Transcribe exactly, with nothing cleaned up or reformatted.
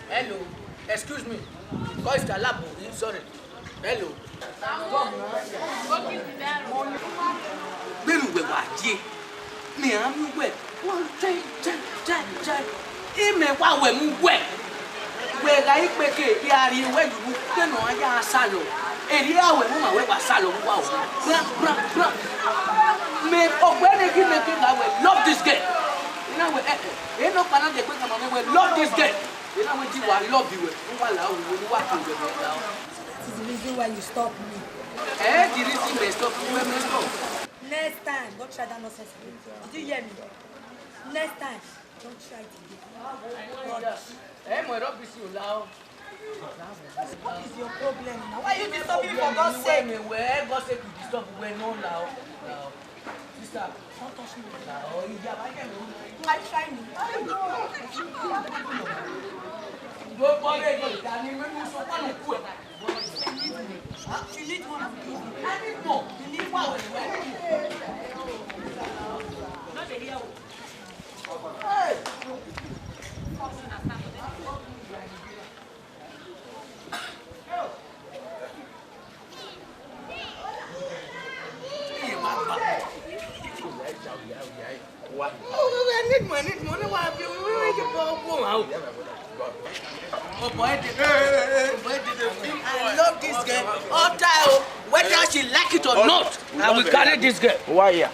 Hello, excuse me. Call Mister Labo, sorry. Hello. Gbẹ̀rù wẹ̀ wá jẹ́. Mi à ń wẹ̀. Wọ́n jẹ́ jẹ́ jẹ́ jẹ́. Ìmẹ̀ wá wẹ̀ mú wẹ̀. Wẹ̀ ra ìpè ké bí a rí wẹ̀ yìí mú. Kẹ́nu ayé a sá lọ. Èrè àwẹ̀ mú màwẹ̀ wá sá lọ mú wá o. Bra bra bra. Mi ọ̀gbẹ́ni kí mi kí n wẹ̀ love this girl. Iná wẹ̀ ẹ̀ ẹ̀. Iná paná dẹ̀ pé kàmá mi wẹ̀ love this girl. Iná wẹ̀ jí wà love wẹ̀. Wọ́n wà láwùjọ wọ́n wà kàn wẹ̀ wẹ̀ láwùjọ. That is the reason why you stop me. Eh, the reason they stop you, when they stop. Next time, don't try that nonsense again. Did you hear me? Next time, don't try it again. Eh, my rubbish you loud. What is your problem now? Why are you disturbing me for God's sake? Where God sake you disturb when no loud. Sister, don't touch me. Why try me? Don't bother me. Dani, when you so far, look where. You need me. Huh? You need one of these. I need more. You need one. Not the real. Hey! Wa. Oh, I need money, money. Why have you? Oh, boy, I love this girl. All time, whether she like it or not, I will carry this girl. Why here?